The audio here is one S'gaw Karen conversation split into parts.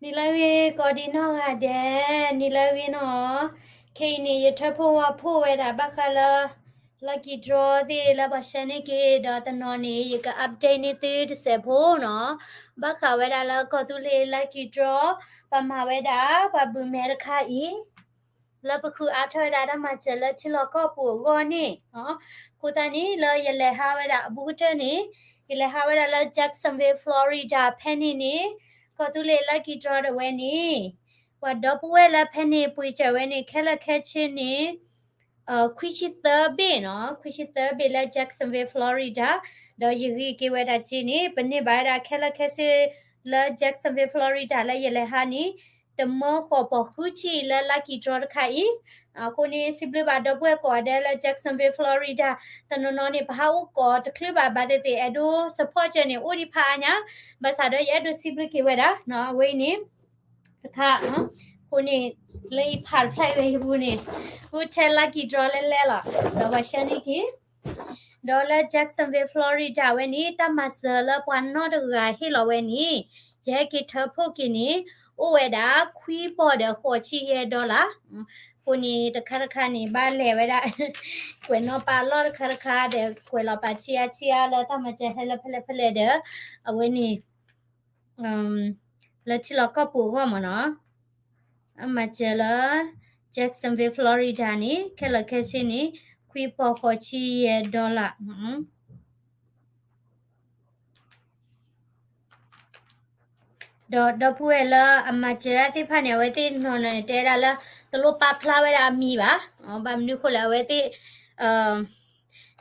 နံၤလၢအဂ့ၤ ကိးဒံးနီၢ်ဂၤဒဲး, နံၤလၢအဂ့ၤနီၤ. ခဲအံၤန့ၣ် ယထၢဖှိၣ်ဝဲဖှိၣ်ဝဲဒၣ်ဘၣ်ဃးလၢ lucky draw သ့ၣ်လၢပှၤဆှၢန့ၢ်က့ၤ ဒီးတနီၤန့ၣ် ယက update န့ၢ်သုတစဲးဖိနီၤ. ဘၣ်ဃးဝဲဒၣ်လၢကီၢ်သူလ့ၤ lucky draw ပမၤဝဲဒၣ် ပှၤဘုးမဲတခါအံၤ လၢပဃုအါထီၣ်ဝဲဒၣ်တၢ်မၤစၢၤလၢထံလီၢ်ကီၢ်ပူၤအဂီၢ်န့ၣ်, အဃိသတးန့ၣ် လၢယလဲၤဟးဝဲဒၣ်အဘူးကတၢၢ်န့ၣ်, ယလဲၤဟးဝဲဒၣ်လၢ Jacksonville Florida ဖဲန့ၣ်န့ၣ်, ကီၢ်သူလ့ၤ lucky draw ဒၣ်ဝဲန့ၣ်, ပှၤဒီပုၢ်ဝဲၢ်လၢဖဲန့ၣ်ပှ့ၤစၢၤဝဲန့ၣ် ခဲလၢာ်ခဲဆ့န့ၣ် ခွံဆံသၢဘ့ၣ်နီၤ, ခွံဆံသၢဘ့ၣ်လၢ Jacksonville Florida, ဒီးယဂံၢ်က့ၤဝဲဒၣ်စ့န့ၣ် ပန့ၢ်ဘၣ်ဝဲဒၣ်ခဲလၢာ်ခဲဆ့လၢ Jacksonville Florida လၢယလဲၤဟးန့ၣ် တမၢဃိးပိာ်ဃုဆံလၢ lucky draw တခါအံၤ, အဃိန့ၣ် စံးဘျုးဘၣ်ဒီပုၢ်ဝဲၢ်ကိးဂၤဒဲးလၢ Jacksonville Florida, တနီၤနီၤန့ၣ် ပဟးအိၣ်ကိးတချုးဘၣ် ဘၣ်သ့ၣ်သ့ၣ် အဲၣ်ဒိး support စၢၤန့ၣ် အိၣ်ဒံးဖးအါညါ, ဘၣ်ဆၣ်ဒီးယအဲၣ်ဒိးစံးဘျုးက့ၤဝဲဒၣ် အဝဲအံၤန့ၣ် တခါ, အဃိန့ၣ် လၢယဖးတဖျၢၣ်ဝဲယပူၤန့ၣ် အိၣ်ထဲ lucky draw လဲလဲလီၤ, ဒီးပှၤဆှၢန့ၢ်က့ၤ ဒီးလၢ Jacksonville Florida ဝဲန့ၣ် တၢ်မၤစၢၤလၢပှၤနီတဂၤဟ့ၣ်လီၤဝဲန့ၣ်, ယဟဲက့ၤထၢဖှိၣ်က့ၤန့ၣ် အိၣ်ဝဲဒၣ် ခွံပီၢ်ဒီးဃိးဆံယဲၢ် dollar, အဃိန့ၣ် တခါတခါန့ၣ် ဘၣ်လဲၤဝဲဒၣ် ကွဲးနီၣ်ပာ်လီၢ်တခါတခါဒီး ကွဲးလီၤပာ်ဆံးအါဆံးအါလၢတၢ်မၤစၢၤဟဲလၢဖဲလဲၣ်ဖဲလဲၣ်ဒီး အဝဲန့ၣ် လၢထံလီၢ်ကီၢ်ပူၤအဂီၢ်မ့ၢ်နီၤ, အမၤစၢၤလၢ Jacksonville Florida န့ၣ် ခဲလၢာ်ခဲဆ့န့ၣ် ခွံပီၢ်ဃိးဆံယဲၢ် dollar ဒီးဒီပုၢ်ဝဲၢ်လၢအမၤစၢၤတၢ်သ့ၣ်တဖၣ်န့ၣ် အဝဲသ့ၣ်တနီၤနီၤန့ၣ် တဲဒၣ်လၢ တလိၣ်ပာ်ဖျါဝဲဒၣ်အမံၤဘၣ်, ဘၣ်မနုၤအဃိလဲၣ် အဝဲသ့ၣ်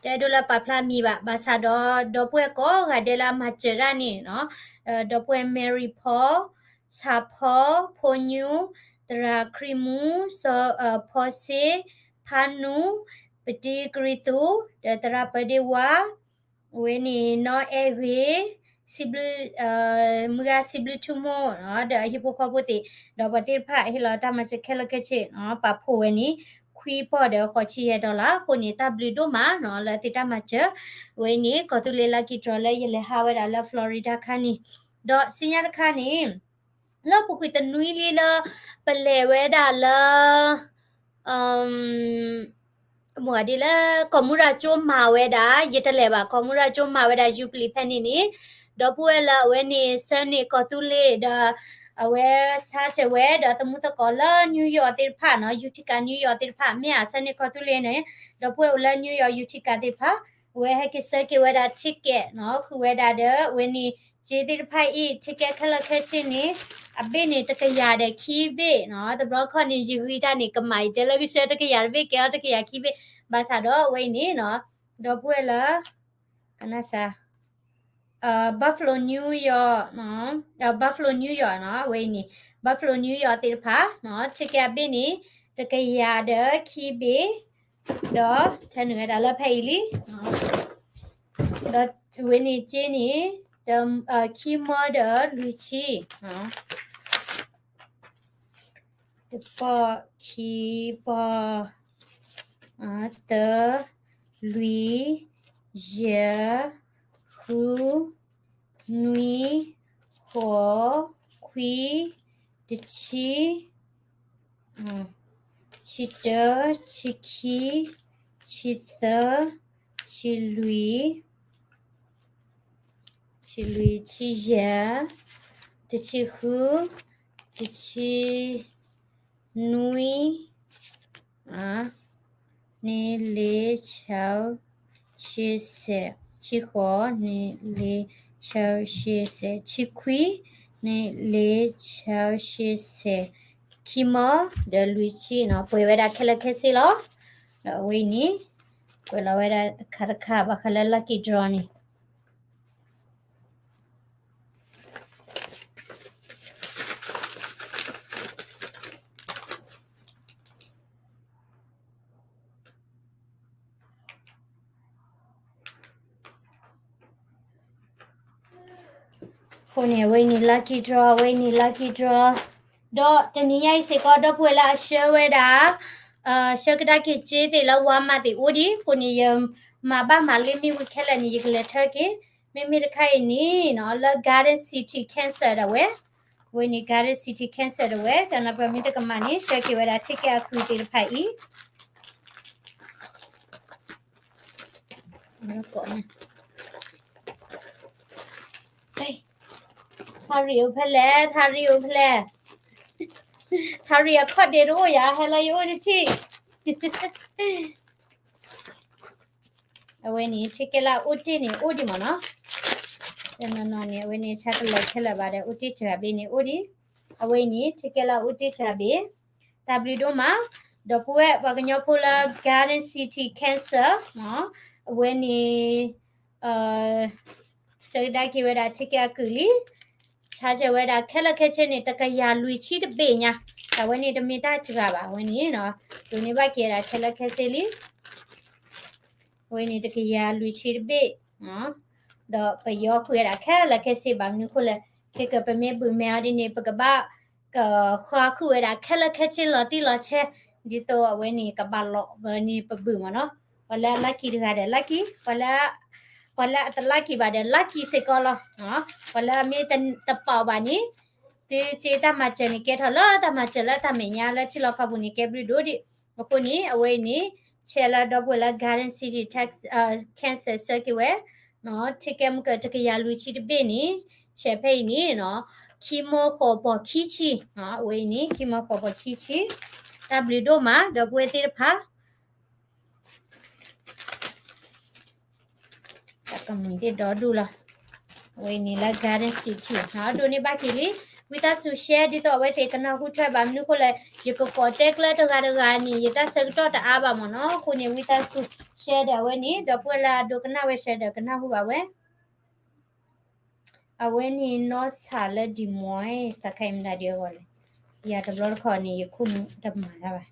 တအဲၣ်ဒိးလၢပာ်ဖျါမံၤဘၣ်, ဘၣ်ဆၣ်ဒီး ဒီပုၢ်ဝဲၢ်ကိးဂၤဒဲးလၢအမၤစၢၤတၢ်န့ၣ်နီၤ, ဒီပုၢ်ဝဲၢ် Mary Paul, ဆၣ်ဖီ, ဖိညူ, သရၣ်ခရံာ်မူ, စီၤ, ဖီစ့, ဖါနူ, ပတံကရံၣ်သူး, ဒီးသရၣ်ပၢဒ့ဝါ, အဝဲန့ၣ် နီၢ်အဲၣ်ဂ့ၤ, စံးဘျုး, မုၢ်ဂၤစံးဘျုးထူမိၢ်နီၤ, ဒီးအဟံၣ်ဖိဃီဖိသ့ၣ်, ဒီးပှၤသ့ၣ်တဖၣ်ဟ့ၣ်လီၤတၢ်မၤစၢၤခဲလၢာ်ခဲဆ့နီၤ, ပာ်ဖှိၣ်ဝဲန့ၣ် ခွံပီၢ်ဒီးဃိးဆံယဲၢ် dollar အဃိန့ၣ် တၢ်ဘျုးဒိၣ်မးနီၤ လၢသုတၢ်မၤစၢၤ, အဝဲန့ၣ် ကီၢ်သူလ့ၤ lucky draw လၢယလဲၤဟးဝဲဒၣ်လၢ Florida ခါန့ၣ်, ဒီးဆူညါတခါန့ၣ် လၢပူၤကွံာ်တနွံလံလၢ ပလဲၤဝဲဒၣ်လၢ မ့ၢ်ဒ်လၢ ကီၢ်မူရၤကၠိမၤဝဲဒၣ်, ယတလဲၤဘၣ်, ကီၢ်မူရၤကၠိမၤဝဲဒၣ် Jubilee ဖဲန့ၣ်န့ၣ်, ဒီပုၢ်ဝဲၢ်လၢအဝဲန့ၣ် ဆၢန့ၢ်ကီၢ်သူလ့ၤဒီး အဝဲဆါစၢၤဝဲဒီးသမူသကိးလၢ New York သ့ၣ်တဖၣ်နီၤ, Utica New York သ့ၣ်တဖၣ် မ့ၢ်ဧါ ဆၢန့ၢ်ကီၢ်သူလ့ၤန့ၣ်, ဒီပုၢ်ဝဲၢ်အိၣ်လၢ New York Utica သ့ၣ်တဖၣ် အဝဲဟဲက့ၤဆှၢက့ၤဝဲဒၣ် ticket နီၤ, ဃုာ်ဝဲဒၣ်ဒီး အဝဲန့ၣ် စ့သ့ၣ်တဖၣ်အံၤ ticket ခဲလၢာ်ခဲဆ့န့ၣ် အဘ့ၣ်န့ၣ် တကယၤဒီးခံဘ့ၣ်နီၤ, တဘျီခီန့ၣ် ယဂံၢ်တၢ်န့ၣ် ကမၣ်ယတဲလၢကဆှၢတကယၤတဘ့ၣ် ကဲထီၣ်တကယၤခံဘ့ၣ်, ဘၣ်ဆၣ်ဒီးအဝဲအံၤန့ၣ်နီၤ, ဒီပုၢ်ဝဲၢ်လၢ ကနၣ်စၢ် Buffalo New York, Buffalo New York နီၤ, အဝဲအံၤန့ၣ် Buffalo New York သ့ၣ်တဖၣ်နီၤ, ticket အဘ့ၣ်န့ၣ် တကယၤဒီးခံဘ့ၣ်, ဒီးထဲနုာ်ဝဲဒၣ်လၢဖဲအံၤလံ, ဒီးအဝဲန့ၣ်စ့န့ၣ် ဒီး ခံမီဒီးလွံၢ်ဆံ တပီၢ်, ခံပီၢ်, သၢ, လွံၢ်, ယဲၢ်, ဃု, နွံ, ဃိး, ခွံ, တဆံ, ဆံတၢ, ဆံခံ, ဆံသၢ, ဆံလွံၢ်, ဆံလွံၢ်, ဆံယဲၢ်, တဆံဃု, တဆံနွံ, န့ၣ် လေး, ခြောက်, ရှစ်ဆယ်, ဆံဃိး, န့ၣ် လေး, ခြောက်, ရှစ်ဆယ်, ဆံခွံ, န့ၣ် လေး, ခြောက်, ရှစ်ဆယ်, ခံမီ, ဒီးလွံၢ်ဆံနီၤ, ပှဲၤဝဲဒၣ်ခဲလၢာ်ခဲဆ့လီၤ. ဒီးအဝဲအံၤန့ၣ် ကွဲးလီၤဝဲဒၣ်တခါတခါ ဘၣ်ဃးလၢ lucky draw န့ၣ် အဃိန့ၣ် အဝဲအံၤန့ၣ် lucky draw, အဝဲအံၤန့ၣ် lucky draw, ဒီးတနံၤညါအံၤစ့ၢ်ကီး ဒီပုၢ်ဝဲၢ်လၢအဆှၢဝဲဒၣ်, ဆှၢကဒါက့ၤစ့သ့ၣ်လၢ Walmart သ့ၣ်အိၣ်ဒံး, အဃိန့ၣ် ယမၤဘၣ်မၤလ့မ့ၢ်ဝံၤခဲလၢာ်န့ၣ် ယကလဲၤထၢက့ၤ, မ့မ့ၢ်တခါအံၤန့ၣ်နီၤ လၢ Garden City Cancer ဒၣ်ဝဲ, အဝဲန့ၣ် Garden City Kansas တဝဲ တၢ်နၢ်ပၢၢ်မ့ၢ်တကမၣ်န့ၣ် ဆှၢက့ၤဝဲဒၣ် ticket အကုၢ်သ့ၣ်တဖၣ်အံၤ ထါရံၣ်အိၣ်ဖဲလဲၣ်, ထါရံၣ်အိၣ်ဖဲလဲၣ်, ထါရံၣ်အခီၣ်ဒ့တအိၣ်ယၤ ဟဲလၢယအိၣ်တထံၣ် အဝဲန့ၣ် ticket လၢအိၣ်တ့ၢ်န့ၣ် အိၣ်ဒံးမ့ၢ်နီၤ, တနီၤနီၤန့ၣ် အဝဲန့ၣ် ဆါကလၢာ်ခဲလၢာ်ဘၣ်ဒီး အိၣ်တ့ၢ်စှၤဘ့ၣ်န့ၣ် အိၣ်ဒံး, အဝဲအံၤန့ၣ် ticket လၢအိၣ်တ့ၢ်စှၤဘ့ၣ်, တၢ်ဘျုးဒိၣ်မး, ဒီပုၢ်ဝဲၢ်ပှၤကညီဖိလၢ Garden City Kansas အဝဲန့ၣ် ဆှၢကဒါက့ၤဝဲဒၣ် ticket အကုၢ်လံ, ဆါစၢၤဝဲဒၣ်ခဲလၢာ်ခဲဆ့န့ၣ် တကယၤလွံၢ်ဆံတဘ့ၣ်ညါ, တၢ်ဝဲန့ၣ်တမ့ၢ်တၢ်စှၤဘၣ် အဝဲန့ၣ်, ဒိးန့ၢ်ဘၣ်က့ၤဝဲဒၣ်ခဲလၢာ်ခဲဆ့လံ, အဝဲန့ၣ်တကယၤလွံၢ်ဆံတဘ့ၣ်, ဒီးပယီၤဃုာ်ဝဲဒၣ်ခဲလၢာ်ခဲဆ့ဘၣ်မနုၤအဃိလဲၣ်, ခဲကပမ့ၢ်ဘုၣ်မဲအီၤဒ်န့ၣ် ပကဘၣ် ကဃါဃုာ်ဝဲဒၣ်ခဲလၢာ်ခဲဆ့လီၤတံၢ်လီၤဆဲး, ဒ်သိးအဝဲန့ၣ် ကဘၣ်လီၤဝဲန့ၣ်ပဘုၣ်မ့ၢ်နီၤ, ပှၤလၢအ lucky တဂၤဒီး lucky, ပှၤလၢ ပှၤလၢအတ lucky ဘၣ်ဒီး lucky စ့ၢ်ကီးလီၤ, ပှၤလၢအမ့ၢ်တပာ်ဘၣ်န့ၣ်, သုစ့တၢ်မၤစၢၤန့ၣ် ကဲထီၣ်လၢတၢ်မၤစၢၤလၢတၢ်မဲာ်ညါလၢထံလီၢ်ကီၢ်ပူၤန့ၣ် ကဲဘျုးဒိၣ်ဒံး, အဃိန့ၣ် အဝဲအံၤန့ၣ် ဆဲးလၢဒီပုၢ်ဝဲၢ်လၢ Garden City Kansas ဆှၢက့ၤဝဲ ticket မ့ၢ်ကတကယၤလွံၢ်ဆံတဘ့ၣ်န့ၣ်, ဆဲးဖဲအံၤန့ၣ်, ခံမၢဃိးပီၢ်ခံဆံ, အဝဲအံၤန့ၣ် ခံမၢဃိးပီၢ်ခံဆံ, တၢ်ဘျုးဒိၣ်မး ဒီပုၢ်ဝဲၢ်သ့ၣ်တဖၣ် တၢ်ကမံၤသ့ၣ်ဒီဒူၣ်လီၤ, အဝဲအံၤန့ၣ်လၢ Garden City ဒိးန့ၢ်ဘၣ်က့ၤလံ, ဝံသးစူၤ share ဒ်သိးအဝဲသ့ၣ်ကနၢ်ဟူထွဲဘၣ်မနုၤအဃိလဲၣ်, ယကကိးတဲကျၢတဂၤတဂၤန့ၣ် ယတၢ်ဆၢကတီၢ်တအါဘၣ်မ့ၢ်နီၤ, အဃိန့ၣ် ဝံသးစူၤ share ဒီးအဝဲန့ၣ် ဒီပုၢ်ဝဲၢ်လၢအဒိကနၣ်ဝဲ share ဒီးကနၢ်ဟူဘၣ်ဝဲ အဝဲန့ၣ်နီၢ်ဆၣ်လၢ Des Moines တၢ်ခါအံၤမတၤဒ်အဂီၢ်လဲၣ်, ယၤတဘျီတခီၣ်န့ၣ် ယခိၣ်နူာ်တမၤတၢ်ဘၣ်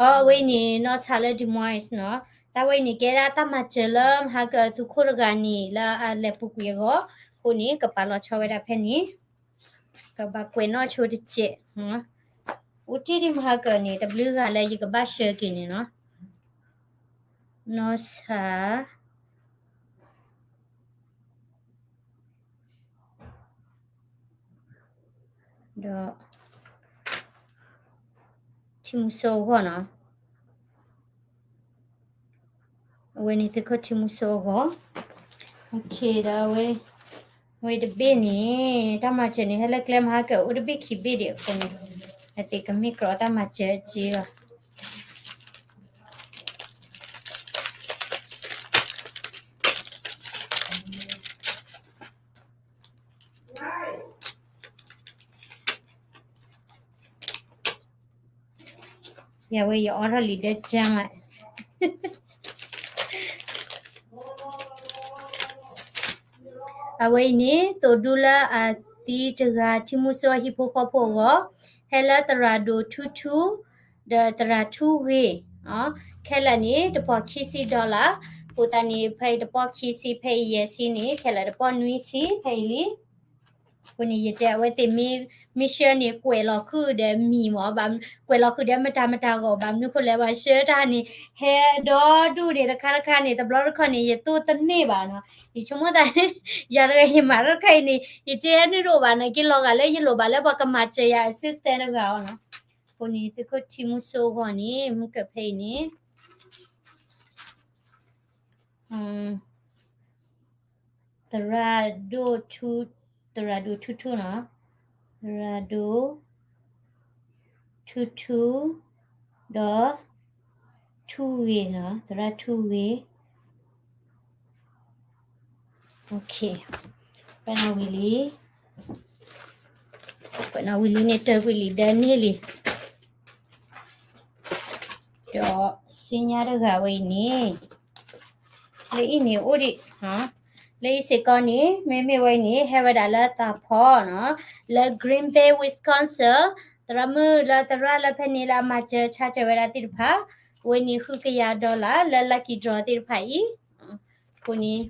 အဝဲအံၤန့ၣ် နီၢ်ဆၣ်လၢ Des Moines နီၤ, တၢ်ဝဲအံၤန့ၣ် ကဲဒၣ်တၢ်မၤစၢၤလၢမဟါကၢသုးခိၣ်တဂၤန့ၣ် လၢအလဲၤပူၤကွံာ်အဂီၢ်, အဃိန့ၣ် ကပာ်လီၤဆီဝဲဒၣ်ဖဲန့ၣ်, ကဘၣ်ကွဲးနီၣ်ဆိတစဲး, အိၣ်တ့ၢ်ဒံးမဟါကၢန့ၣ် တဘျုးဂၤလၢယကဘၣ်ဆှၢက့ၤန့ၣ်နီၤ, နီၢ်ဆၣ် ဒီး ထံမူစိအဂီၢ်နီၤ, အဝဲန့ၣ်သုးခိၣ်ထံမူစိအဂီၢ်, ဒီး အဝဲတဘ့ၣ်န့ၣ် တၢ်မၤစၢၤန့ၣ် ဟဲလၢကျဲမဟါကၢအိၣ်တဘ့ၣ်ခံဘ့ၣ်ဒံးအဃိန့ၣ်, အသ့ၣ်ကမ့ၢ်ကြီတၢ်မၤစၢၤအစ့လီၤ ယဝဲယအိးထီၣ်လံာ်ဒၢကၠၢမး, အဝဲအံၤန့ၣ် သိးဒူလၢအသံတဂၤ ထံမူစိအဟံၣ်ဖိဃီဖိအဂီၢ်, ဟဲလၢသရၣ်ဒိၣ်ထူထူ, ဒီးသရၣ်ထူဂ့ၤ, ခဲလၢာ်န့ၣ် တပီၢ်ခံဆံ dollar, အဃိသတးန့ၣ် ဖဲအံၤတပီၢ်ခံဆံ ဖဲအံၤယဲၢ်ဆံန့ၣ် ခဲလၢာ်တပီၢ်နွံဆံ ဖဲအံၤလံ အဃိန့ၣ် ယတဲအဝဲသ့ၣ်မ့ၢ် မ့ၢ်ဆှၢန့ၣ် ကွဲးလီၤဃုာ်ဒီးမံၤမး, ကွဲးလီၤဃုာ်ဒီးမတၤမတၤအဂီၢ် ဘၣ်မနုၤအဃိလဲၣ် ပှၤဆှၢတၢ်န့ၣ် ဟဲဒီဒူၣ်န့ၣ် တခါတခါန့ၣ် တဘျီတခီၣ်န့ၣ် ယသိၣ်တန့ၢ်ဘၣ်နီၤ, ယဆိကမိၣ်သး ယၤတဂၤယမၤတခါအံၤန့ၣ် ယတဲဟဲနုာ်တအိၣ်ဘၣ်နီၤ, က့ၤလီၤဂာ်လၢယလိၣ်ဘၣ်လၢပှၤကမၤစၢၤယၤ assistant တဂၤအီၤနီၤ, အဃိန့ၣ် သုးခိၣ်ထံမူစိအဂီၢ်န့ၣ် မုၢ်ကၢၢ်ဖဲအံၤန့ၣ် သရၣ်ဒိၣ်ထူ, သရၣ်ဒိၣ်ထူထူနီၤ, သရၣ်ဒိၣ် ထူထူ, ဒီး ထူဂ့ၤနီၤ, သရၣ်ထူဂ့ၤ, ကွဲးနီၣ်ဝံၤလံ, ကွဲးနီၣ်ဝံၤလံန့ၣ် တၢ်ကွံာ်လံာ်ဒၢန့ၢ်လံ ဒီးစံညါတဂၤဝဲအံၤန့ၣ်, လၢအံၤန့ၣ်အိၣ်ဒံး, လၢအံၤစ့ၢ်ကီးန့ၣ် မ့မ့ၢ်ဝဲအံၤန့ၣ် ဟဲဝဲဒၣ်လၢသးဖီနီၤ, လၢ Green Bay Wisconsin, သရၣ်မုၣ်လၢသရၣ်လၢဖဲန့ၣ်လၢအမၤစၢၤဆါစၢၤဝဲဒၣ်သ့ၣ်တဖၣ်, အဝဲန့ၣ်ဃုကယၤ dollar လၢ lucky draw သ့ၣ်တဖၣ်အံၤ အဃိန့ၣ်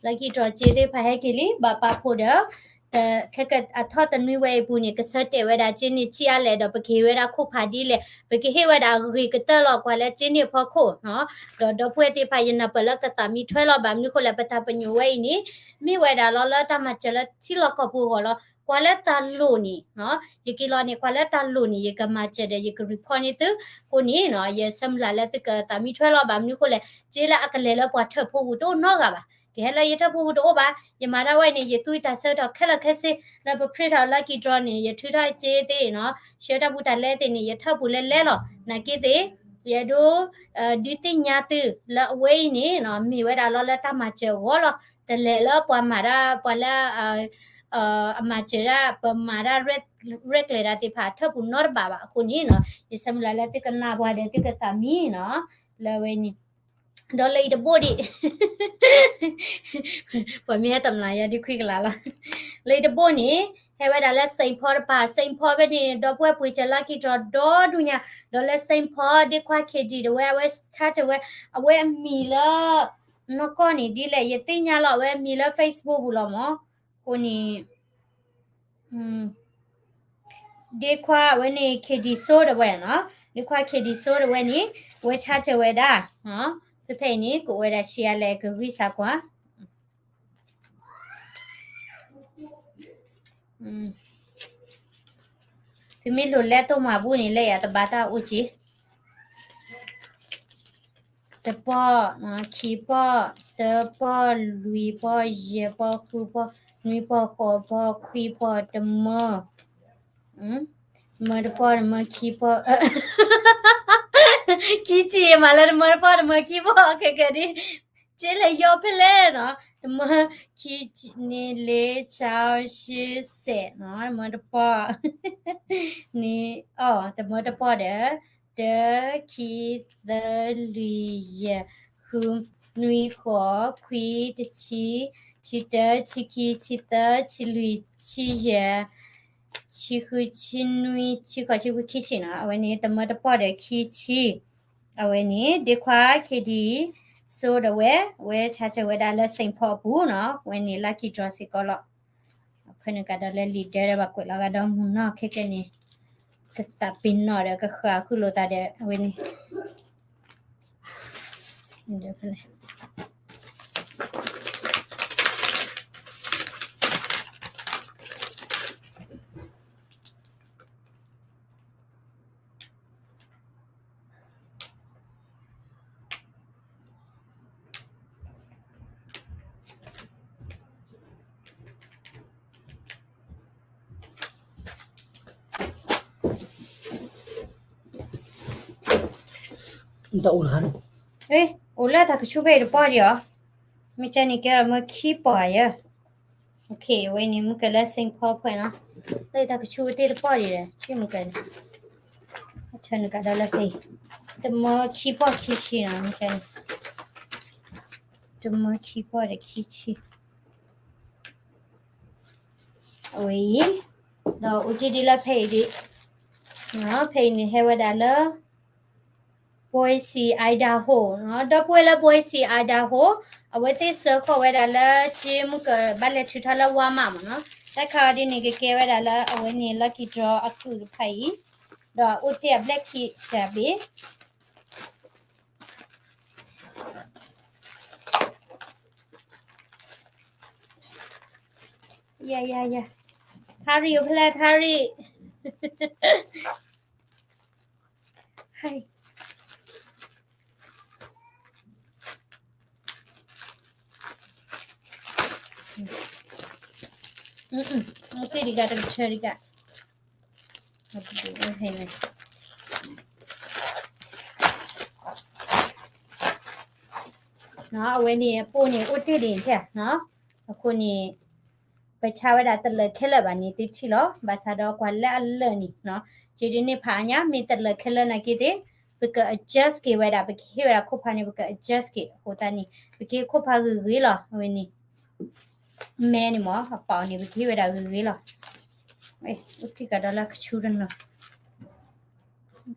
lucky draw စ့သ့ၣ်တဖၣ်ဟဲက့ၤလံ ဘၣ်ပာ်ဖှိၣ်ဒီး ခဲကအထီၣ်တနွံဝဲအံၤအပူၤန့ၣ် ကဆၢတဲာ်ဝဲဒၣ်စ့န့ၣ်ဆံးအါလဲၣ်ဒီး ပကဟ့ၣ်ဝဲဒၣ်ခိၣ်ဖးဒ်လဲၣ်, ပကဟ့ၣ်ဝဲဒၣ်အဂ့ၤကတၢၢ်လီၤ ကွၢ်လၢစ့န့ၣ်အဖီခိၣ်နီၤ. ဒီးဒီပုၢ်ဝဲၢ်သ့ၣ်တဖၣ် ယနၢ်ပၢၢ်လၢကသးမံထွဲလီၤ ဘၣ်မနုၤဃိလဲၣ် ပတၢ်ပညိၣ်ဝဲအံၤန့ၣ် မ့ၢ်ဝဲဒၣ်လီၤလၢတၢ်မၤစၢၤလၢထံလီၢ်ကီၢ်ပူၤအဂီၢ်လီၤ. ကွၢ်လၢတၢ်လိၣ်န့ၣ် ယက့ၤလီၤန့ၣ် ကွၢ်လၢတၢ်လိၣ်န့ၣ် ယကမၤစၢၤဒီး ယက report န့ၢ်သု, အဃိန့ၣ် ယဆၢမုၢ်လၢ်လၢသုကသးမံထွဲလီၤ ဘၣ်မနုၤဃိလဲၣ် စ့လၢအကလဲၤလၢပှၤထၢၣ်ဖိပူၤတအိၣ်နီတဂၤဘၣ်, ကဟဲလၢယထၢၣ်ဖိပူၤတအိၣ်ဘၣ်, ယမၤတၢ်ဝဲန့ၣ် ယသူတၢ်ဆၢကတီၢ်ခဲလၢာ်ခဲဆ့ လၢပ print ထီၣ် lucky draw န့ၣ် ယထုးထီၣ်စ့သ့ၣ်နီၤ ဆှၢတၢ်ဘူးတၢ်လဲသ့ၣ်န့ၣ် ယထၢၣ်ပူၤလဲလဲလီၤ. နာ်က့သ့ၣ် ယအဲၣ်ဒိး ဒုးသ့ၣ်ညါသုလၢအဝဲအံၤန့ၣ် မ့ၢ်ဝဲဒၣ်လီၤလၢတၢ်မၤစၢၤအဂီၢ်လီၤ. တလဲၤလၢပှၤမၤတၢ် ပှၤလၢ အမၤစၢၤဒၣ် ပမၤတၢ် ရဲၣ်ကျဲၤတၢ်သ့ၣ်တဖၣ်ထၢၣ်ပူၤနီတဘ့ၣ်ဘၣ်. အဃိန့ၣ် ယဆၢမုၢ်လၢ်လၢသုကနၢ်ပှၤဒီးသုကသးမံနီၤ လၢအဝဲန့ၣ် ဒီးလၢအံၤတဘိဒံး ပှၤမ့ၢ်ဟဲတမျၢ်ယၤဒုးခွံကလးလီၤ. လၢအံၤတဘိန့ၣ် ဟဲဝဲဒၣ်လၢ Saint Paul တပၤ Saint Paul ဖဲန့ၣ် ဒီပုၢ်ဝဲၢ်ပှ့ၤစၢၤ lucky draw ဒီဒူၣ်ညါ, ဒီးလၢ Saint Paul ဒ့ခွါ K D တဝဲ အဝဲဆါစၢၤဝဲ အဝဲအမံၤလၢ နီၢ်ကီၢ်န့ၣ်ဒ်လဲၣ် ယသ့ၣ်ညါလီၤ အဝဲအမံၤလၢ Facebook ပူၤလီၤမး. အဃိန့ၣ် ဒ့ခွါအဝဲန့ၣ် K D စိတဝဲနီၤ, ဒ့ခွါ K D စိတဝဲန့ၣ် အဝဲဆါစၢၤဝဲဒၣ် ဖဲဖဲအံၤန့ၣ် ကအိၣ်ဝဲဒၣ်ဆံးအါလဲၣ် ကဂံၢ်စၢ်ကွၢ် သုမ့ၢ်လိၣ်လဲသိၣ်မၤဘူၣ်န့ၣ် လၢယၤတဘၣ်တၢ်အိၣ်က့ၤ တပီၢ်, ခံပီၢ်, သၢပီၢ်, လွံၢ်ပီၢ်, ယဲၢ်ပီၢ်, ဃုပီၢ်, နွံပီၢ်, ဃိးပီၢ်, ခွံပီၢ်, တမၢ, တမၢတပီၢ်, တမၢခံပီၢ်, ခံဆံ, မၤလၢတမၢတပီၢ် တမၢခံပီၢ် ခဲကဲဒ် စ့လဲၤယီၤဖဲလဲၣ်နီၤ, တမၢခံနံၤ လ့ဆါရှ့စဲးနီၤ, တမၢတပီၢ်န့ၣ် အီၤ တမၢတပီၢ်ဒီး တၢ ခံ သၢ လွံၢ် ယဲၢ် ဃု နွံ ဃိး ခွံ တဆံ ဆံတၢ ဆံခံ ဆံသၢ ဆံလွံၢ် ဆံယဲၢ် ဆံဃု ဆံနွံ ဆံဃိး ဆံခွံ ခံဆံနီၤ, အဝဲန့ၣ် တမၢတပီၢ်ဒီးခံဆံ, အဝဲန့ၣ် ဒ့ခွါ K D စိဒီးဝဲ အဝဲဆါစၢၤဝဲဒၣ်လၢ Saint Paul အပူၤနီၤ, အဝဲန့ၣ် lucky draw စ့ၢ်ကီးလီၤ. ဖဲန့ၣ်ကဒီးလၢလံာ်ဒၢဒီး ဘၣ်ကွဲးလီၤဂာ်ဒီးမုၢ်နီၢ်ခဲကဲန့ၣ် ကသးပ့ၤနီၣ်ဒီးကဃၣ်ဃုလိာ်သးဒီး အဝဲန့ၣ် အိၣ်လၢတၢ်ကဆူဖဲအံၤတပီၢ်ဒံးအီၤ, မ့ၢ်ကဲန့ၣ်ကဲမၢခံပီၢ်ယဲ, အဝဲန့ၣ် မုၢ်ကဲလၢ Saint Paul ဖဲနီၤ, လၢတၢ်ကဆူဝဲသ့ၣ်တပီၢ်ဒံးဒီး ဆ့မုၢ်ကဲန့ၣ် ဆၢနုာ်ကဒီးလၢဖဲအံၤ, တမၢခံပီၢ်ခံဆံနီၤ, မ့ၢ်ကဲန့ၣ် တမၢခံပီၢ်ဒီးခံဆံ အဝဲအံၤ, ဒီးအိၣ်တ့ၢ်ဒ်လၢဖဲအံၤဒံး, ဖဲအံၤန့ၣ်ဟဲဝဲဒၣ်လၢ Boise Idaho နီၤ, ဒီပုၢ်ဝဲၢ်လၢ Boise Idaho အဝဲသ့ၣ်စၢဃီၣ်ဝဲဒၣ်လၢ က့မုၢ်ကဘၣ်လဲၤထုးထီၣ်လၢ Walmart မ့ၢ်နီၤ, တၢ်ခါအီၤဒ်န့ၣ် ကကဲဝဲဒၣ်လၢအဝဲန့ၣ် lucky draw အကုၢ်တဖၣ်အံၤ, ဒီးအိၣ်တ့ၢ်အဘျဲၣ်ခံတၢ်ဘ့ၣ် ယယယ, ထါရံၣ်အိၣ်ဖဲလဲၣ် ထါရံၣ်, အိၣ်တ့ၢ်ဒံးဂၤ တကထၢဒံးဂၤ အဝဲန့ၣ်အပိၢ်န့ၣ် အိၣ်တ့ၢ်ဒံးထဲနီၤ, အဃိန့ၣ် ပဆါဝဲဒၣ်တလၢာ်ခဲလၢာ်ဘၣ်န့ၣ် သုထံၣ်လီၤ, ဘၣ်ဆၣ်ဒီးကွၢ်လၢအလၢာ်န့ၣ်နီၤ, က့ဒ်န့ၣ်ဖးအါညါ မ့ၢ်တလၢာ်ခဲလၢာ်နာ်က့သ့ၣ် ပက adjust က့ၤဝဲဒၣ်, ပကဟ့ၣ်ဝဲဒၣ်ခိၣ်ဖးန့ၣ် ပက adjust က့ၤအဃိသတးန့ၣ် ပကဟ့ၣ်ခိၣ်ဖးဂ့ၤဂ့ၤလီၤ, အဝဲန့ၣ် မဲန့ၣ်မ့ၢ် အပာ်အီၤန့ၣ် ပကဟ့ၣ်ဝဲဒၣ်ဂ့ၤဂ့ၤလီၤ, အိၣ်တ့ၢ်ကဒီးလၢကဆူတနီၤ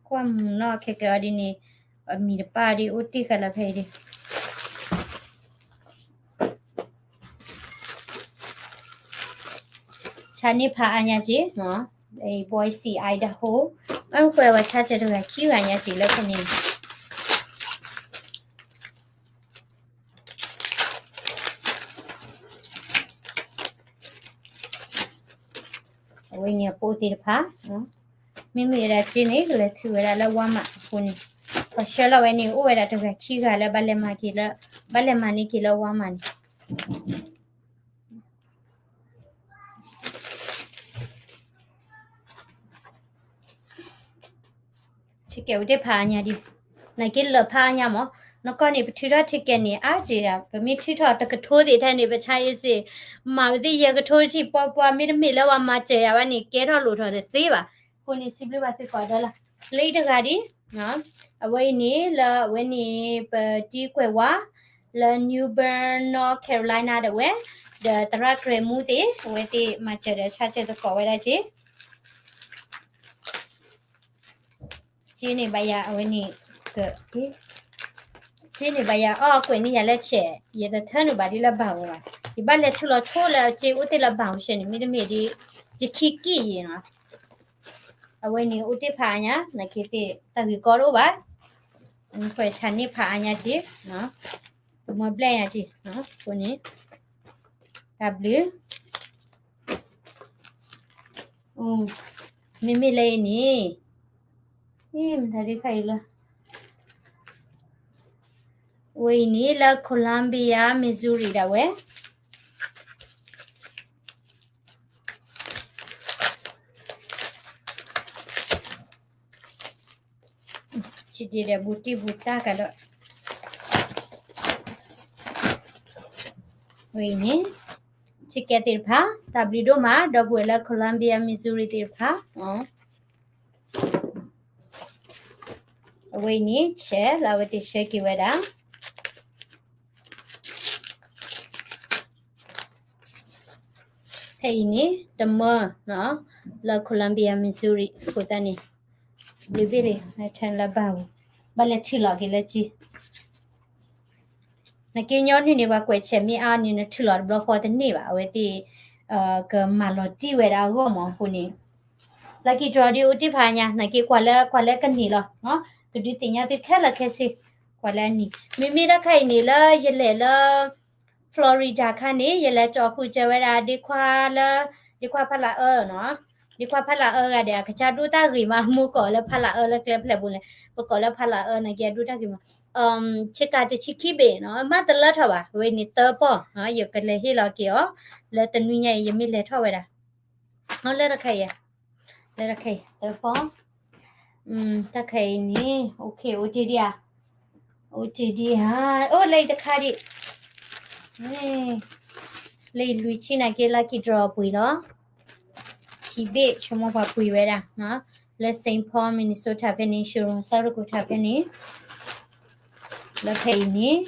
ကွၢ်မုၢ်နီၢ်ခဲကဲအီၤဒ်န့ၣ်, အမံၤတပၢ်ဒ်အိၣ်တ့ၢ်ဃာ်လၢဖဲအံၤဒ်, ဆါန့ၢ်ဖးအါညါက့ၤ, Boise Idaho, မ့ၢ်ကွဲးဝဲဆါစၢၤတဂၤခံဂၤညါက့ၤလၢဖဲန့ၣ် အဝဲန့ၣ်အပိၢ်သ့ၣ်တဖၣ်, မ့မ့ၢ်ဝဲဒၣ်စ့န့ၣ် ကလဲၤထုးဝဲဒၣ်လၢ Walmart အဃိန့ၣ်, ပှၤဆှၢလီၤဝဲန့ၣ် အိၣ်ဝဲဒၣ်တဂၤခံဂၤလၢဘၣ်လဲၤမၤက့ၤလၢ, ဘၣ်လဲၤမၤန့ၢ်က့ၤလၢ Walmart န့ၣ် ticket အိၣ်တ့ၢ်ဖးအါညါဒံး, နာ်က့လၢာ်ဖးအါညါမး, နကီၢ်န့ၣ် ပထုးထီၣ် ticket န့ၣ် အါက့ၤဒၣ်, ပမ့ၢ်ထုးထီၣ်တကထိသ့ၣ်ထဲန့ၣ် ပဆါအ့စ့ၣ်, မၤပသ့ၣ်ယဲၢ်ကထိတထံၣ်ပှၤပှၤ မ့တမ့ၢ်လၢပှၤမၤစၢၤယၤဘၣ်န့ၣ် ကဲထီၣ်လိာ်ထီၣ်တသ့ဘၣ်, အဃိန့ၣ် စံးဘျုးဘၣ်သုကိးဂၤဒဲးလီၤ, လၢအံၤတဂၤဒံး, အဝဲအံၤန့ၣ် လၢအဝဲန့ၣ် ပတံၤကွဲးဝါ လၢ New Bern, North Carolina ဒၣ်ဝဲ, ဒီးသရၣ်ကြဲးမူသ့ၣ် အဝဲသ့ၣ်မၤစၢၤဒီးဆါစၢၤသကိးဝဲဒၣ်က့ၤ က့န့ၣ်ဘၣ်ယၤအဝဲန့ၣ်, က့န့ၣ်ဘၣ်ယၤအီၣ်ကွဲးန့ၢ်ယၤလၢဆဲး, ယတထၢနုာ်ဘၣ်ဒ်လၢဘၣ်ဧိၤဘၣ်, ယဘၣ်လဲၤထုးလီၤဆိလၢအစ့အိၣ်တ့ၢ်လၢဘၣ်ဧိၤဆဲးန့ၣ် မ့တမ့ၢ်ဒ်, ယခံကံၣ်ယံၤနီၤ, အဝဲန့ၣ်အိၣ်တ့ၢ်ဖးအါညါ နာ်က့သ့ၣ် တၢ်ဂ့ၢ်ကီတအိၣ်ဘၣ်, ကွဲးဆါန့ၢ်ဖးအါညါက့ၤ, ကမီၤဘျဲၣ်ညါက့ၤ, အဃိန့ၣ်, တၢ်ဘျုး မ့မ့ၢ်လၢအံၤန့ၣ်, မတၤဒ်ခါအံၤလၢ, အဝဲအံၤန့ၣ်လၢ Columbia, Missouri ဒၣ်ဝဲ, ဘူးတံၢ်ဘူးတၢ်ကဒီး, ဝဲအံၤန့ၣ်, ticket သ့ၣ်တဖၣ် တၢ်ဘျုးဒိၣ်မး ဒီပုၢ်ဝဲၢ်လၢ Columbia, Missouri သ့ၣ်တဖၣ်, အဝဲအံၤန့ၣ် ဆဲးလၢအဝဲသ့ၣ်ဆှၢက့ၤဝဲဒၣ် ဖဲအံၤန့ၣ် တမၢ လၢ Columbia, Missouri အဃိသတးန့ၣ်, ဘျုးဘ့ၣ်လံ ထဲလၢဘၣ်ဧိၤ, ဘၣ်လဲၤထုးလီၤက့ၤလၢက့ နာ်က့ညီနုၢ်န့ၣ် ပှၤကွဲးဆဲးမ့ၢ်အါန့ၣ် နထုးလီၤတဘျီဃီတန့ၢ်ဘၣ်, အဝဲသ့ၣ် ကမၤလီၤတံၢ်ဝဲဒၣ်အဂီၢ်မးအဃိန့ၣ်, lucky draw ဒ်အိၣ်တ့ၢ်ဖးညါ နာ်က့ကွၢ်လၢ ကွၢ်လၢကန့ၢ်လီၤ, ကဒုးသ့ၣ်ညါသုခဲလၢာ်ခဲဆ့, ကွၢ်လၢအန့ၣ်, မ့မ့ၢ်တၢ်ခါအံၤန့ၣ် လၢယလဲၤလၢ Florida ခါန့ၣ် ယလဲၤကၠီၤဃုာ်စၢၤဝဲဒၣ် ဒ့ခွါလၢ, ဒ့ခွါဖးလးအၢနီၤ, ဒ့ခွါဖးလးအၢဂၤဒီး အကစၢ်ဒိၣ်တၢ်ဂ့ၤမး မိၢ်ကိးလၢဖးလးအၢလၢကျဲဖျဲၣ်ပူၤလဲၣ်, ပကိးလၢဖးလးအၢနာ်က့ အဒိၣ်တၢ်ဂ့ၤမး, ဆ့ကၤတဆံခံဘ့ၣ်နီၤ, မ့ၢ်တလၢထီၣ်ဘၣ်, အဝဲန့ၣ်သၢပီၢ်, ယကလဲၤဟ့ၣ်လီၤက့ၤအီၤ, လၢတနွံညါအံၤ ယမ့ၢ်လဲၤထီၣ်ဝဲဒၣ်, လၢတခါအံၤ, လၢတခါအံၤ သၢပီၢ်, တၢ်ခါအံၤန့ၣ် အိၣ်တ့ၢ်ဒံးဧါ, အိၣ်တ့ၢ်ဒံးဧါ, အိၣ်လၢအံၤတခါဒံး, လၢအံၤလွံၢ်ဆံနာ်က့ lucky draw ပှ့ၤလီၤ, ခံဘ့ၣ်ဆိကမိၣ်ပှၤပှ့ၤဝဲဒၣ်, လၢ Saint Paul Minnesota ဖဲန့ၣ် Sharon South Dakota ဖဲန့ၣ်, လၢဖဲအံၤန့ၣ်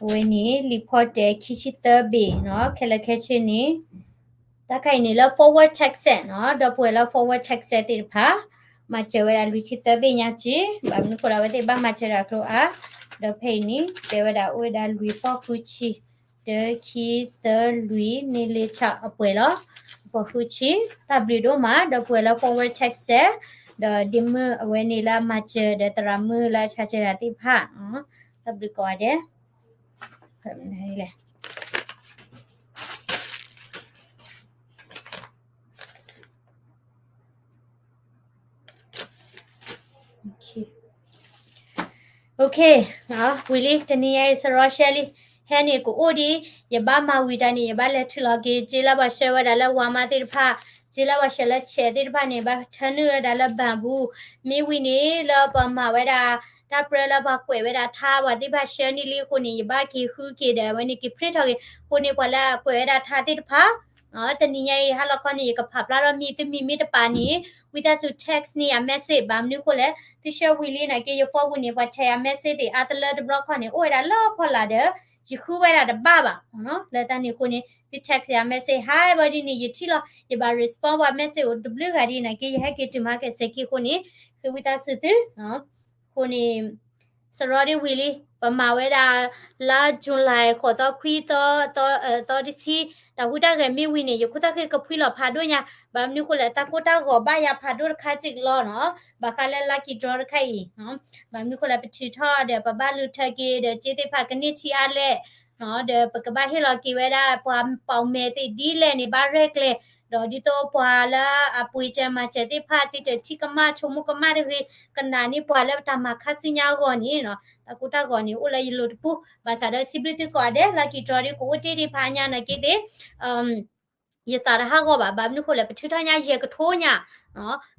အဝဲန့ၣ် လံာ်ဖီတဲာ်ခံဆံသၢဘ့ၣ်နီၤ, ခဲလၢာ်ခဲဆ့န့ၣ်, တၢ်ခါအံၤန့ၣ်လၢ Forward Texas နီၤ, ဒီပုၢ်ဝဲၢ်လၢ Forward Texas သ့ၣ်တဖၣ်, မၤစၢၤဝဲဒၣ်လွံၢ်ဆံသၢဘ့ၣ်ညါက့, ဘၣ်မနုၤဃိလၢ အဝဲသ့ၣ်ဘၣ်မၤစၢၤတၢ်အကျိၤအါ, ဒီးဖဲအံၤန့ၣ် တဲဝဲဒၣ်အိၣ်ဝဲဒၣ်လွံၢ်ပီၢ်ဃုဆံ, တၢ ခံ သၢ လွံၢ် န့ၢ်လ့ဆၣ်အပှဲၤလီၤ, ပီၢ်ဃုဆံ, တၢ်ဘျုးဒိၣ်မး ဒီပုၢ်ဝဲၢ်လၢ Forward Texas, ဒီးဒ့မုၣ်အဝဲန့ၣ်လၢအမၤစၢၤဒီးသရၣ်မုၣ်လၢအဆါစၢၤတၢ်သ့ၣ်တဖၣ်, တၢ်ဘျုးကိးဂၤဒဲး ဝံၤလံ တနံၤညါအံၤ စရီရှဲလံ, ဟဲန့ၣ်ကအိၣ်ဒံး, ယဘၣ်မၤဝံၤတၢ်န့ၣ် ယဘၣ်လဲၤထုးလီၤက့ၤ စ့လၢပှၤဆှၢဝဲဒၣ်လၢ Walmart သ့ၣ်တဖၣ်, စ့လၢပှၤဆှၢလၢဆဲးသ့ၣ်တဖၣ်န့ၣ် ဘၣ်ထၢနုာ်ဝဲဒၣ်လၢ ဘၣ်ဘူ, မ့ၢ်ဝံၤန့ၣ် လၢပှၤမၤဝဲဒၣ် တၢ်ပြၢလၢပှၤကွဲးဝဲဒၣ်ထါ ပှၤသ့ၣ်တဖၣ်ဆှၢန့ၢ်လံအဃိန့ၣ် ယဘၣ်က့ၤဃုက့ၤဒီး အဝဲန့ၣ်က့ၤ print ထီၣ်က့ၤ, အဃိန့ၣ် ပှၤလၢအကွဲးဝဲဒၣ်ထါသ့ၣ်တဖၣ် တနံၤညါအံၤ ဟါလီၤခီန့ၣ် ယကဖးဖျါထီၣ်မ့ၢ်သုမံၤမ့ၢ်တပာ်န့ၣ် ဝံသးစူၤ text န့ၢ်ယၤ message ဘၣ်မနုၤအဃိလဲၣ်, သုဆှၢဝံၤလံနာ်က့ ယ phone ပူၤန့ၣ် ပှၤထဲးယၤ message သ့ၣ်အါတလၢတဘျီခီန့ၣ် အိၣ်ဝဲဒၣ်လၢဖီလာ်ဒီး ယဃုဝဲဒၣ်တဘၣ်ဘၣ်, လၢတၢ်န့ၣ်အဃိန့ၣ် သု text ယၤ message ဟးဘၣ်ဒ်န့ၣ် ယထံၣ်လီၤ ယဘၣ် respond ပှၤ message အိၣ်တဘျုးဂၤဒ်နာ်က့ ယဟဲက့ၤတုၤမၤကဲးစဲးခံအဃိန့ၣ် ဃ့ဝံသးစူၤသု အဃိန့ၣ် စရီဒ်ဝံၤလံ ပမၤဝဲဒၣ် လါ July ဃိးသီခွံသီ သီတဆံ တၢ်ဟူးတၢ်ဂဲၤမ့ၢ်ဝံၤန့ၣ် ယခိၣ်သၣ်ဃ့ကဖှံလီၤဖးဒိၣ်ညါ ဘၣ်မနုၤဃိလဲၣ် တၢ်ကိၢ်တၢ်ဂီၤဘၣ်ယၤဖးဒိၣ်တခါစ့ၢ်ကီးလီၤနီၤ ဘၣ်ဃးလၢ lucky draw တခါအံၤ ဘၣ်မနုၤဃိလဲၣ် ပထုးထီၣ်ဒီးပဘၣ်လူၤထၢက့ၤဒီး စ့သ့ၣ်တဖၣ်ကန့ၢ်ထံအါလဲၣ် ဒီးပကဘၣ်ဟ့ၣ်လီၤက့ၤဝဲဒၣ် ပှၤပီၣ်မဲာ်သ့ၣ်ဒ်လဲၣ်န့ၣ် ဘၣ်ရဲၣ်ကျဲၤ ဒီးဒ်သိးပှၤလၢအပှ့ၤစၢၤမၤစၢၤသ့ၣ်တဖၣ် သုတထံၣ်ကမၣ် ဆိကမိၣ်ကမၣ်တဂ့ၤ ကနၣ်န့ၢ်ပှၤလၢပတၢ်မၤခါဆူညါအဂီၢ်န့ၣ်နီၤ တၢ်ကိၢ်တၢ်ဂီၤန့ၣ် အိၣ်လၢယလိၤတပူၤ ဘၣ်ဆၣ်ဒီးစံးဘျုးသုကိးဂၤဒဲး lucky draw ဒ်ကအိၣ်တ့ၢ်ဒံးဖးညါနာ်က့သ့ၣ် ယသးတဟးဂီၤဘၣ် ဘၣ်မနုၤဃိလဲၣ် ပထုးထီၣ်ညါယဲၢ်ကထိညါ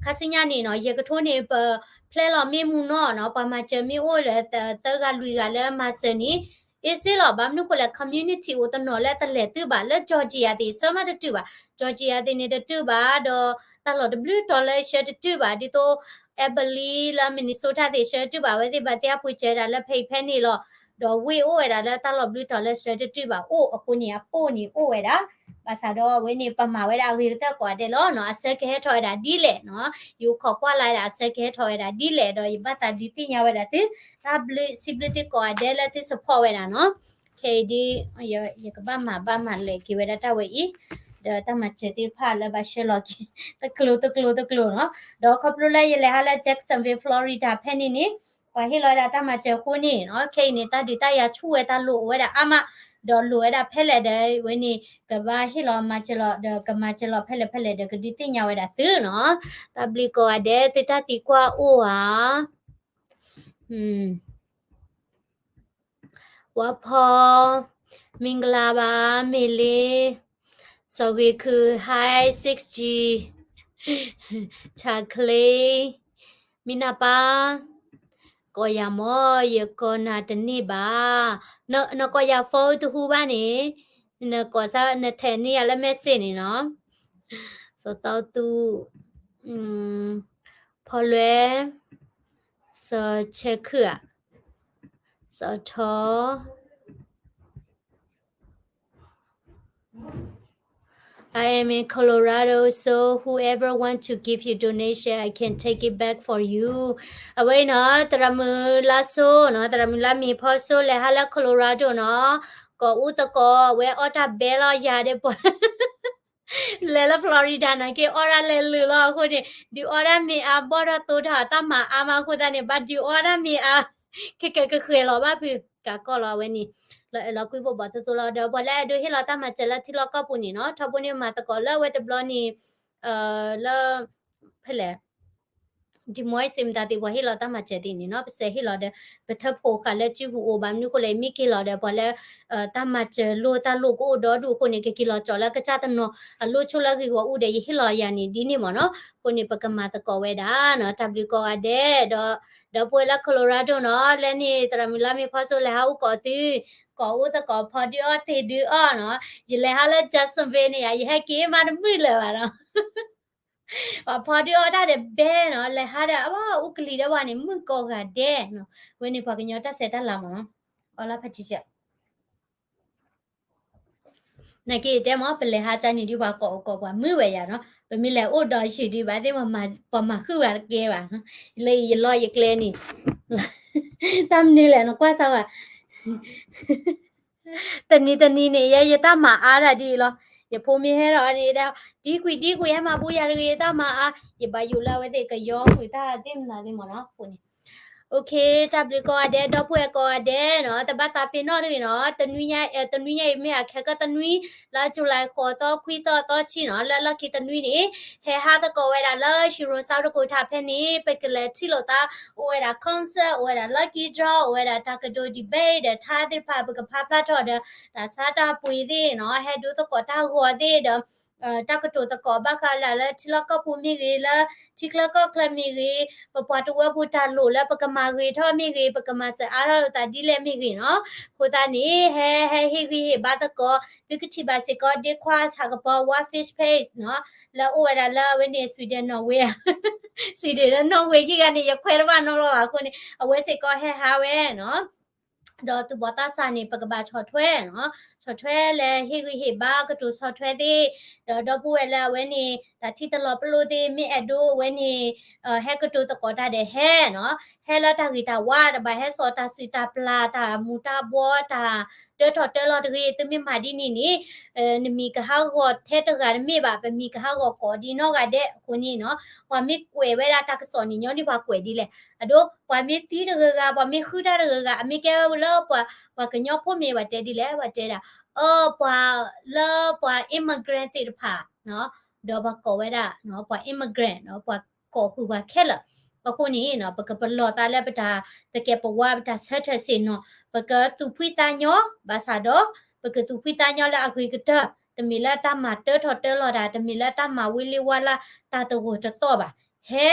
ခါဆူညါန့ၣ်နီၤ ယဲၢ်ကထိန့ၣ် ပဖျဲလီၤမ့ၢ်မူနီၢ်နီၤ ပှၤမၤစၢၤမ့ၢ်အိၣ်လၢသၢဂၤလွံၢ်ဂၤလၢမၤစၢၤန့ၣ် အ့စ့လီၤ ဘၣ်မနုၤဃိလဲၣ် community အိၣ်တနီၤလၢတလဲၤသုဘၣ် လၢ Georgia သ့ၣ်ဆှၢမးတတုၤဘၣ် Georgia သ့ၣ်န့ၣ်တတုၤဘၣ် ဒီးတၢ်လီၢ်တဘျုးတီၤလၢဆှၢတတုၤဘၣ် ဒ်သိး Albert လၢ Minnesota သ့ၣ်ဆှၢတတုၤဘၣ် အဝဲသ့ၣ်ဘၣ်သ့ၣ်အပှ့ၤစၢၤဒၣ်လၢဖဲအံၤဖဲန့ၣ်လီၤ ဒီးဝ့ၢ်အိၣ်ဝဲဒၣ်လၢတၢ်လီၢ်ဘျုးတီၤလၢဆှၢတတုၤဘၣ်အိၣ် အဃိန့ၣ် အပိၢ်န့ၣ်အိၣ်ဝဲဒၣ် ဘၣ်ဆၣ်ဒီးအဝဲန့ၣ် ပမၤဝဲဒၣ်အဂ့ၤကတၢၢ်ကိးဂၤဒဲးလီၤနီၤ အဆၢကဟဲထီၣ်ဝဲဒၣ်ဒ်လဲၣ်နီၤ ယအိၣ်ခိးကွၢ်လၢ်ဝဲဒၣ် အဆၢကဟဲထီၣ်ဝဲဒၣ်ဒ်လဲၣ် ဒီးယဘၣ်သးဒုးသ့ၣ်ညါဝဲဒၣ်သု တၢ်ဘျုးစံးဘျုးသုကိးဂၤဒဲးလၢသု support ဝဲဒၣ်နီၤ ခဲအံၤဒ် ယကဘၣ်မၤဘၣ်မၤလဲၤက့ၤဝဲဒၣ်တၢ်ဝဲအံၤ ဒီးတၢ်မၤစၢၤသ့ၣ်တဖၣ်လၢဘၣ်ဆှၢလီၤက့ၤ တကျိၤတကျိၤတကျိၤနီၤ ဒီးခီဖျိလၢယလဲၤဟးလၢ Jacksonville Florida ဖဲန့ၣ်န့ၣ် ပှၤဟ့ၣ်လီၤဝဲဒၣ်တၢ်မၤစၢၤအဃိန့ၣ်နီၤ ခဲအံၤန့ၣ် တၢ်ဒုးတၢ်ယၤဆူၣ်ဝဲတၢ်လိၣ်အိၣ်ဝဲဒၣ်အါမး ဒီးလိၣ်ဝဲဒၣ်ဖဲလဲၣ်ဒီး ဝဲန့ၣ် ကဘၣ်ဟ့ၣ်လီၤမၤစၢၤလီၤ ဒီးကမၤစၢၤလီၤဖဲလဲၣ်ဖဲလဲၣ်ဒီး ကဒုးသ့ၣ်ညါဝဲဒၣ်သုနီၤ တၢ်ဘျုးကိးဂၤဒဲး သုတၢ်သံကွၢ်အိၣ်ဧါ ဝါဖီ မင်္ဂလာပါ မေလေး စီၤဂ့ၤခု hi six G ချာချေ မင်းနပါ ကိးယၤမၢ် ယကိးနၤတန့ၢ်ဘၣ် နကိးယၤ phone တဟူဘၣ်န့ၣ် နကိးစၢ် နထဲးန့ၢ်ယၤလၢ message န့ၣ်နီၤ စီၤသီသူ ဖီလွဲ စီၤဆဲခုၣ်ဧါ စီၤထီ I am in Colorado, so whoever want to give you donation, I can take it back for you. အဝဲအံၤနီၤ သရၣ်မုၣ်လါစိနီၤ သရၣ်မုၣ်လါမ့ၤဖီစိ လဲၤဟးလၢ Colorado နီၤ ကိးအူသကိး ဝဲအီၣ်တၢ်ဘဲလီၤယၤဒီးပှၤ လဲၤလၢ Florida နာ်က့ အီၣ်ဒၣ်လဲၤလုာ်လီၤအဃိန့ၣ် ဒုးအီၣ်ဒၣ်မ့ၢ်အါ ဘီၣ်ထီၣ်သိတၢ် တၢ်မၤအါမးအဃိသတးန့ၣ် ဘၣ်ဒုးအီၣ်ဒၣ်မ့ၢ်အါ ခဲကဲကဃဲၤလီၤဘၣ်ဖုး ကးကီၢ်လီၤအဝဲန့ၣ် လီၤအဲၣ်လီၤကွံဘိးဘၣ်သိသိလီၤ ဒီးပှၤလၢအဒိးဟ့ၣ်လီၤတၢ်မၤစၢၤလၢထံလီၢ်ကီၢ်ပူၤန့ၣ်နီၤ ထီဘိန့ၣ်မၤသကိးလၢအဝဲတဘျီန့ၣ် လၢ ဖဲလဲၣ် ဒံမီၢ်အံၤစ့မတၤသ့ၣ် ပှၤဟ့ၣ်လီၤတၢ်မၤစၢၤသ့ၣ်န့ၣ်နီၤ ပစဲးဟ့ၣ်လီၤဒီး ပထၢဖှိၣ်ဃာ်လၢစုပူၤအိၣ် ဘၣ်မနုၤဃိလဲၣ် မ့ၢ်က့ၤလီၤဒီး ပှၤလၢ တၢ်မၤစၢၤလိၢ်တၢ်လိၢ်ကအိၣ်ဒီဒူၣ်အဃိန့ၣ် ကက့ၤလီၤကၠီၤလၢကစၢ်တနီၤ အလိၣ်ဆိလၢဂ့ၢ်ဂီၢ်အူဒီး ယဟ့ၣ်လီၤယၤန့ၣ်ဒ်န့ၣ်မ့ၢ်နီၤ အဃိန့ၣ် ပကမၤသကိးဝဲဒၣ်နီၤ တၢ်ဘျုးကိးဂၤဒဲး ဒီး ဒီပုၢ်ဝဲၢ်လၢ Colorado နီၤ လၢန့ၣ် သရၣ်မုၣ်လါမ့ၤဖီစိ လဲၤဟးအိၣ်ကိးသု ကိးအိၣ်သကိး ဖီဒုးအီၣ်သ့ၣ်ဒုးအီၣ်နီၤ ယလဲၤဟးလၢ Jacksonville န့ၣ်ယၤ ယဟဲက့ၤမးတမုာ်လၢၤဘၣ်နီၤ ပှၤဖီဒုးအီၣ်တၢ်ဒီးဘဲနီၤ လဲၤဟးဒီးအဝဲအူကလံၤဒီးပှၤန့ၣ် မုၣ်ကိးဂၤဒဲးနီၤ ဝဲန့ၣ်ပှၤကညီတၢ်ဆဲးတၢ်လၤမ့ၢ်နီၤ အီလၢဖးကၠံကၠၢ် နာ်က့ယတဲမ့ၢ် ပလဲၤဟးကၠါန့ၣ်ဒုး ပှၤကိးအိၣ်ကိးပှၤမုာ်ဝဲယၤနီၤ ပမ့ၢ်လဲၤအိၣ်ဒီးယုၢ်ဒံးဘၣ်သ့ၣ် ပှၤမၤဃုာ်ဝဲတကဲဘၣ် လၢယလီၢ်ယကျဲန့ၣ် တၢ်မနုၤလဲၣ် နကွၢ်စၢ်ဝဲ တနံၤတနံၤန့ၣ် ယဲယတၢ်မၤအါဒၣ်ဒ်အံၤလီၤ ယဖိမ့ၢ်ဟဲထီၣ်န့ၣ် ဒ်ကွံာ်ဒ်ကွံာ်ဟဲမၤဘူယၤတဂ့ၤ ယတၢ်မၤအါ ယဘၣ်ယိၣ်လၢအဝဲသ့ၣ်ကယီကွံာ်တၢ်သ့ၣ်မနုၤသ့ၣ်မ့ၢ်နီၤ အဃိန့ၣ် OK တၢ်ဘျုးကိးဂၤဒဲး ဒီပုၢ်ဝဲၢ်ကိးဂၤဒဲးနီၤ တဘၣ်သးပ့ၤနီၣ်တဂ့ၤနီၤ တနွံညါ တနွံညါအံၤမ့ၢ်အခဲကတနွံ လါ July ဃိးသီခွံသီသီဆံနီၤ လၢလီၢ်ခံတနွံန့ၣ် ဟဲဟးသကိးဝဲဒၣ်လၢ Shiro South Dakota ဖဲန့ၣ် ပကလဲၤထံၣ်လိာ်သး အိၣ်ဝဲဒၣ် concert အိၣ်ဝဲဒၣ် lucky draw အိၣ်ဝဲဒၣ်တၢ်ကတိၤ debate ဒီးထါသ့ၣ်တဖၣ် ပကဖးဖျါထီၣ်ဒီး တၢ်ဆါတၢ်ပှ့ၤသ့ၣ်နီၤ ဟဲဒိသကိးတၢ်ဂီၤသ့ၣ်ဒီး တၢ်ကတိၤသကိးဘၣ်ဃးလၢ လၢထံလီၢ်ကီၢ်ပူၤမ့ၢ်ဂ့ၤ လၢထံချၢကီၢ်ချၢမ့ၢ်ဂ့ၤ ပပှၤတဝၢပူၤတၢ်လိၣ်လၢပကမၤဂ့ၤထီၣ်မ့ၢ်ဂ့ၤ ပကမၤစၢၤအါထီၣ်လိာ်သးဒ်လဲၣ်မ့ၢ်ဂ့ၤနီၤ အဃိသတးန့ၣ် ဟဲ ဟဲဟ့ၣ်ဂံၢ်ဟ့ၣ်ဘါသကိး သုကထံၣ်ဘၣ်စ့ၢ်ကီး ဒ့ခွါဆၣ်ကပီၤ Wildfish Page နီၤ လၢအိၣ်ဝဲဒၣ်လၢအဝဲန့ၣ် Sweden Norway ဧါ Sweden လၢ Norway ခံဂၤန့ၣ် ယခွဲးတဘၣ်နီတဘျီဘၣ်အဃိန့ၣ် အဝဲစ့ၢ်ကီးဟဲဟးဝဲနီၤ ဒီးသူၣ်ဘီၣ်သးစၢ်န့ၣ် ပကဘၣ်ဆီၣ်ထွဲနီၤ, ဆီၣ်ထွဲလၢဟ့ၣ်ဂံၢ်ဟ့ၣ်ဘါကတိၤဆီၣ်ထွဲသ့ၣ်, ဒီးဒီပုၢ်ဝဲၢ်လၢအဝဲန့ၣ် တၢ်ထံတလီၤပလိာ်သ့ၣ် မ့ၢ်အဲၣ်ဒိးအဝဲန့ၣ် ဟဲကတိၤသကိးတၢ်ဒီးဟဲနီၤ, ဟဲလၢတၢ်ဂ့ၢ်တၢ်ဝါ တဘၣ်ဟဲစိာ်တၢ်စုၣ်တၢ်ပျၢ် တၢ်မူၤတၢ်ဘှီ တၢ်တၢထီၣ်တၢလီၤတဂ့ၤ, သုမ့ၢ်မၤဒ်န့ၣ်န့ၣ် နမံၤကဟးဂီၤထဲတဂၤတမ့ၢ်ဘၣ်, ပမံၤကဟးဂီၤကိးဒံနီၢ်ဂၤဒဲးအဃိန့ၣ်နီၤ, ပှၤမ့ၢ်ကွဲးဝဲဒၣ်တၢ်ကစီၣ်န့ၣ် ညီနုၢ်ပှၤကွဲးဒ်လဲၣ်, အဒိ ပှၤမ့ၢ်သံတဂၤဂၤ ပှၤမ့ၢ်ဃုတၢ်တဂၤဂၤ အမ့ၢ်ကဲဝဲလၢပှၤ ပှၤကညီဖိမ့ၢ် ပှၤတဲဒ်လဲၣ်, ပှၤတဲဒၣ် အၢ ပှၤလၢပှၤ immigrant သ့ၣ်တဖၣ်နီၤ, ဒီးပှၤကိးဝဲဒၣ် ပှၤ immigrant နီၤ, ပှၤကိးဃုာ်ပှၤခဲလၢာ်, အဃိန့ၣ်နီၤ ပကပလီၢ်သးလၢပတၢ်သကဲးပဝး ပတၢ်ဆၢထၢၣ်ဆ့ၣ်နီၤ, ပကသူၣ်ဖှံသးညီ ဘၣ်ဆၣ်ဒီး ပကသူၣ်ဖှံသးညီလၢအဂ့ၤကတၢၢ်, တမ့ၢ်လၢတၢ်မၤတၢထီၣ်တၢလီၤတၢ်, တမ့ၢ်လၢတၢ်မၤဝံၤလ့ဝါလၢတၢ်တဂိာ်တသီၣ်ဘၣ်, ဟဲ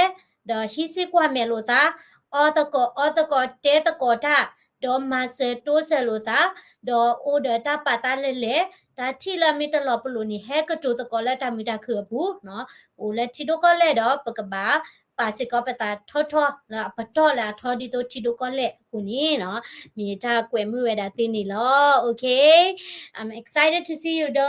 ဒီးဟံးစ့ၢ်ကွၢ်မဲာ်လိာ်သး, အီသကိး အီသကိး တဲသကိးတၢ်, ဒီးမၤစၢၤတိစၢၤလိာ်သး, ဒီးအိၣ်ဒီးတၢ်ပာ်သးလဲၢ်လဲၢ်, တၢ်ထံၣ်လၢအမ့ၢ်တလီၤပလိာ်န့ၣ် ဟဲကတိၤသကိးလၢတၢ်မုာ်တၢ်ခုၣ်အပူၤနီၤ, အိၣ်လၢထံဒိၣ်ကီၢ်လဲၢ်ဒီး ပကဘၣ်ပာ်စ့ၢ်ကီးပသးထီထီလၢအပတီၢ်လၢအထီဒ်သိးထံဒိၣ်ကီၢ်လဲၢ်အဃိန့ၣ်နီၤ, မ့ၢ်တၢ်ကွဲးမုာ်ဝဲဒၣ်သုန့ၣ်လီၤ. Okay, I'm excited to see you ဒီး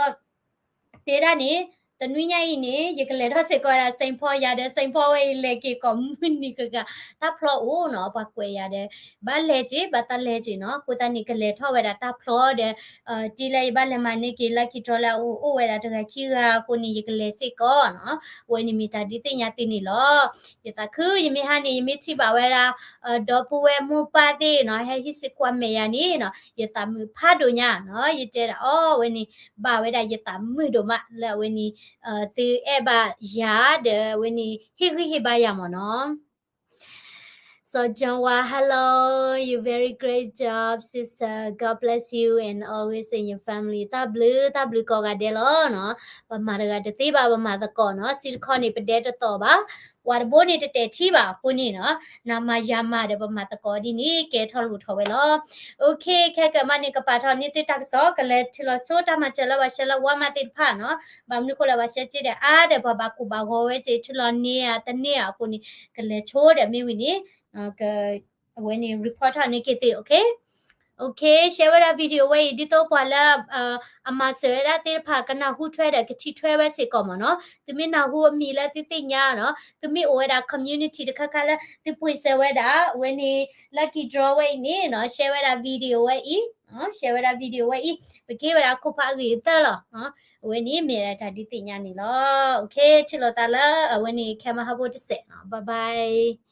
တဲဒၣ်န့ၣ် တနွံညါအံၤန့ၣ် ယကလဲၤထီၣ်စ့ၢ်ကီးဝဲဒၣ် Saint Paul ယၤဒီး Saint Paul ဝဲအံၤလဲၤက့ၤကိးမုၢ်နံၤကဂၤ တၢ်ဖျီအိၣ်နီၤ, ပှၤကွဲးယၤဒီး ဘၣ်လဲၤက့ၤ ဘၣ်သးလဲၤက့ၤနီၤ, အဃိသတးန့ၣ် ကလဲၤထီၣ်ဝဲဒၣ်တၢ်ဖျီဒီး တံၤလၢယဘၣ်လဲၤမၤန့ၢ်က့ၤ lucky draw လၢအအိၣ်ဝဲဒၣ်တဂၤခံဂၤအဃိန့ၣ် ယကလဲၤစ့ၢ်ကီးနီၤ, အဝဲန့ၣ်မ့ၢ်တၢ်ဒုးသ့ၣ်ညါသုန့ၣ်လီၤ. ယသးခု ယမ့ၢ်ဟါန့ၣ် ယမ့ၢ်ထံၣ်ဘၣ်ဝဲဒၣ် ဒီပုၢ်ဝဲၢ်မိၢ်ပၢ်သ့ၣ်နီၤ ဟဲဟံးစ့ၢ်ကွၢ်မဲာ်ယၤန့ၣ်နီၤ ယသးမုာ်ဖးဒိၣ်ညါနီၤ, ယတဲဒၣ်အီၤဝဲန့ၣ် ဘၣ်ဝဲဒၣ်ယသးမုာ်ဒိၣ်မးလၢအဝဲန့ၣ် သုအဲၣ်ဘၣ်ယၤဒီးအဝဲန့ၣ် ဟ့ၣ်ဂံၢ်ဟ့ၣ်ဘါယၤမ့ၢ်နီၤ. So John Wa, hello, you very great job, sister. God bless you and always in your family. တၢ်ဘျုး တၢ်ဘျုးကိးဂၤဒဲးလီၤနီၤ. ပမၤတဂၤတသ့ဘၣ် ပမၤသကိးနီၤ. စံးတခီန့ၣ် ပဒဲတသီၣ်ဘၣ်. ပှၤတဘိန့ၣ်တတဲာ်ထံဘၣ်အဃိန့ၣ်နီၤ. နမၤယၤမၤဒီးပမၤသကိးဒ်န့ၣ် ကဲထီၣ်လိၣ်ထီၣ်ဝဲလီၤ. Okay, ခဲကမးန့ၣ် ကပာ်ထီၣ်န့ၢ်သုတၢ်ကစီၣ် ကလဲၤထုးလီၤဆိတၢ်မၤစၢၤလၢပှၤရှဲလၢ Walmart သ့ၣ်တဖၣ်နီၤ. ဘၣ်မနုၤဃိလၢပှၤရှဲစ့ဒီးအါဒီးပှၤဘၣ်ကူၣ်ဘၣ်ဂီၤဝဲစ့ ထုးလီၤန့ၢ်ဧါတန့ၢ်ဧါအဃိန့ၣ် ကလဲၤဆိဒီးမ့ၢ်ဝံၤန့ၣ် အဝဲန့ၣ် report ထီၣ်န့ၢ်က့ၤသု okay. Okay, share ဝဲဒၣ် video ဝဲအံၤ ဒ်သိးပှၤလၢ အမၤစၢၤဝဲဒၣ်သ့ၣ်တဖၣ် ကနၢ်ဟူထွဲဒီးကထံၣ်ထွဲဝဲစ့ၢ်ကီးမ့ၢ်နီၤ. သုမ့ၢ်နၢ်ဟူအမံၤလၢသုသ့ၣ်ညါနီၤ, သုမ့ၢ်အိၣ်ဝဲဒၣ် community တခါခါလၢသုပှ့ၤစၢၤဝဲဒၣ် အဝဲန့ၣ် lucky draw ဝဲအံၤန့ၣ်နီၤ, share ဝဲဒၣ် video ဝဲအံၤ, share ဝဲဒၣ် video ဝဲအံၤ ပကဟ့ၣ်ဝဲဒၣ်ခိၣ်ဖးအဂ့ၢ်အသၢလီၤ. အဝဲန့ၣ်မ့ၢ်ဒၣ်တၢ်ဒုးသ့ၣ်ညါန့ၣ်လီၤ. Okay, ထုးလိာ်သးလၢအဝဲန့ၣ် camera ဟီၣ်ခိၣ်တစဲးနီၤ. Bye bye.